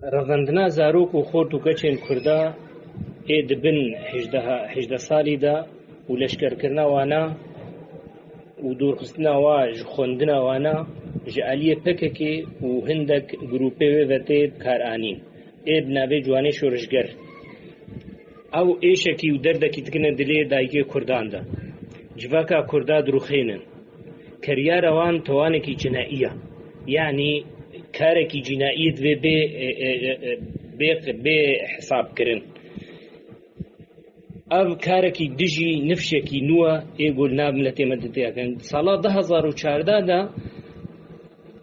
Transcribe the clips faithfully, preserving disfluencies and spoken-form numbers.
Revandina zarok û xort û keçên Kurda ê di bin hejdeh, hejdeh salî de û leşkerkirina wana û dûrxistina wa ji xwendina wana ji aliyê P K K û hindek grûpê wê ve tê karanîn. Ê bi navê Ciwanê Şoreşger. Ew êşekî û derdekî dikine dilê dayikê Kurdan de. Civaka Kurda dirûxênin. Keryara wan tewanekî cinaiya. Yanî karekî cinaiya divê bê, e, e, e, e, bê, bê hesabkirin. Ev karekî dijî nifşekî nû ye ê ku li nav miletê me ditiyakin. Sala du hezar û çardeh de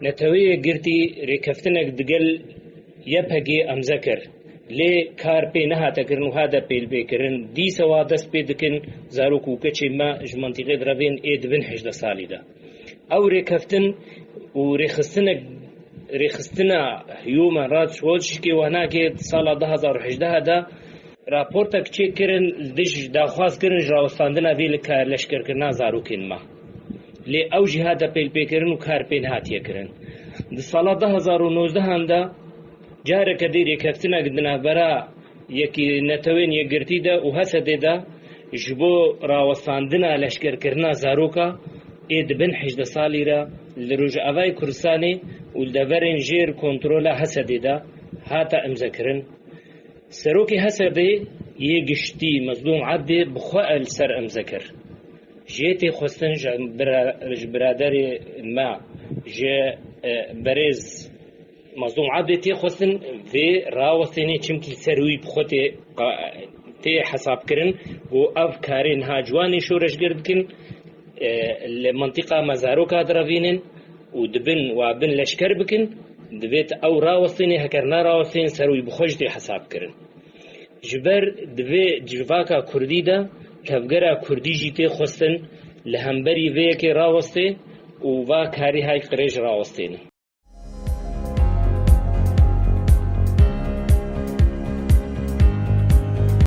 Neteweyê Girtî rêkeftinek digel Y P G emze kir. Lê kar pê nehate kirin û hate pêlpêkirin. Dîsa wa dest pê dikin zarok û keçên me ji mintîqê direvên ê di bin hejdeh salî de. Ew rêkeftin û rêxistinek, rêxistina Human Rights Watch ji kê wanakê sala du hezar û hejdeh de raportek çêkirin, li dij daxwaz kirin ji rawestandina vê li ka-, leşkerkirina zarokên me. Lê ew jî hate pêlpêkirin û kar pê nehatiye kirin. Di sala du hezar û nozdeh de careke dî rêkeftinek di navbera yekî netewên yekgirtî de û Hesedê de ji bo rawestandina leşkerkirina zaroka ê di bin hejdeh salî re li Rojavayê Kurdistanê û li deverên jêr kontrola Hesedê de hate imzekirin. Serokê Hesedê yê giştî Mezlûm Ebdê bi xwe li ser imze kir. Jê tê xwestin ji bira-, ji biraderê me, ji, e, berêz Mezlûm Ebdê tê xwestin vê rawestênê, çimkî ser wî bi xwe tê qa-, tê hesabkirin û ev karê niha Ciwanê Şoreşger dikin, e, li mintîqa me zaroka direvînin û dibin wa bin leşker bikin, divêt ew rawestênê, heker nerawestên ser wî bi xwe jî tê hesabkirin. Ji ber di vê civaka kurdî de tevgera kurdî jî tê xwestin li hemberî vê yekê rawestê û va karî hay qirêj rawestêne.